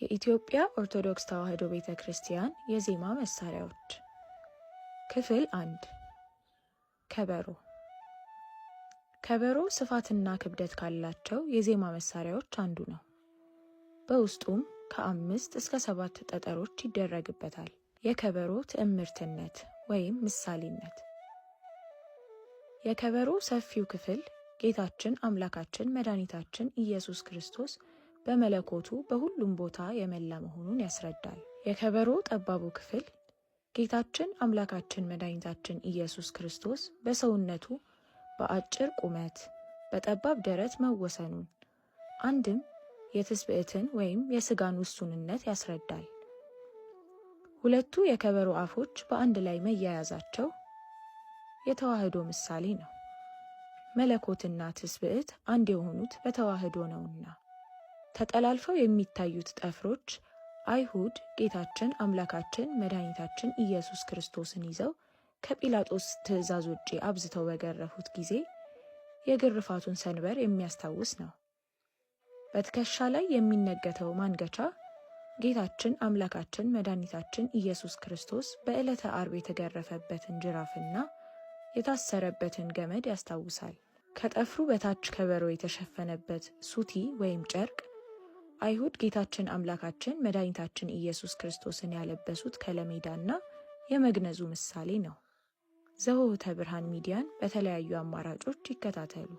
የኢትዮጵያ ኦርቶዶክስ ተዋሕዶ ቤተ ክርስቲያን የዜማ መሳሪያዎች፣ ክፍል 1፣ ከበሮ። ከበሮ ስፋትና ክብደት ካላቸው የዜማ መሳሪያዎች አንዱ ነው። በውስጡም ከ5 እስከ 7 ጠጠሮች ይደረግበታል። የከበሮ ትዕምርትነት ወይም ምሳሌነት። የከበሮ ሰፊው ክፍል ጌታችን አምላካችን መድኃኒታችን ኢየሱስ ክርስቶስ በመለኮቱ በሁሉም ቦታ የመላ መሆኑን ያስረዳል። የከበሮ ጠባቡ ክፍል ጌታችን አምላካችን መድኃኒታችን ኢየሱስ ክርስቶስ በሰውነቱ በአጭር ቁመት፣ በጠባብ ደረት መወሰኑን፣ አንድም የትስብእትን ወይም የስጋን ውሱንነት ያስረዳል። ሁለቱ የከበሮ አፎች በአንድ ላይ መያያዛቸው የተዋህዶ ምሳሌ ነው። መለኮትና ትስብእት አንድ የሆኑት በተዋህዶ ነውና። ተጠላልፈው የሚታዩት ጠፍሮች አይሁድ ጌታችን አምላካችን መድኃኒታችን ኢየሱስ ክርስቶስን ይዘው ከጲላጦስ ትእዛዝ ውጪ አብዝተው በገረፉት ጊዜ የግርፋቱን ሰንበር የሚያስታውስ ነው። በትከሻ ላይ የሚነገተው ማንገቻ ጌታችን አምላካችን መድኃኒታችን ኢየሱስ ክርስቶስ በዕለተ ዓርብ የተገረፈበትን ጅራፍና የታሰረበትን ገመድ ያስታውሳል። ከጠፍሩ በታች ከበሮ የተሸፈነበት ሱቲ ወይም ጨርቅ አይሁድ ጌታችን አምላካችን መድኃኒታችን ኢየሱስ ክርስቶስን ያለበሱት ከለሜዳና የመግነዙ ምሳሌ ነው። ዘሆህተ ብርሃን ሚዲያን በተለያዩ አማራጮች ይከታተሉ።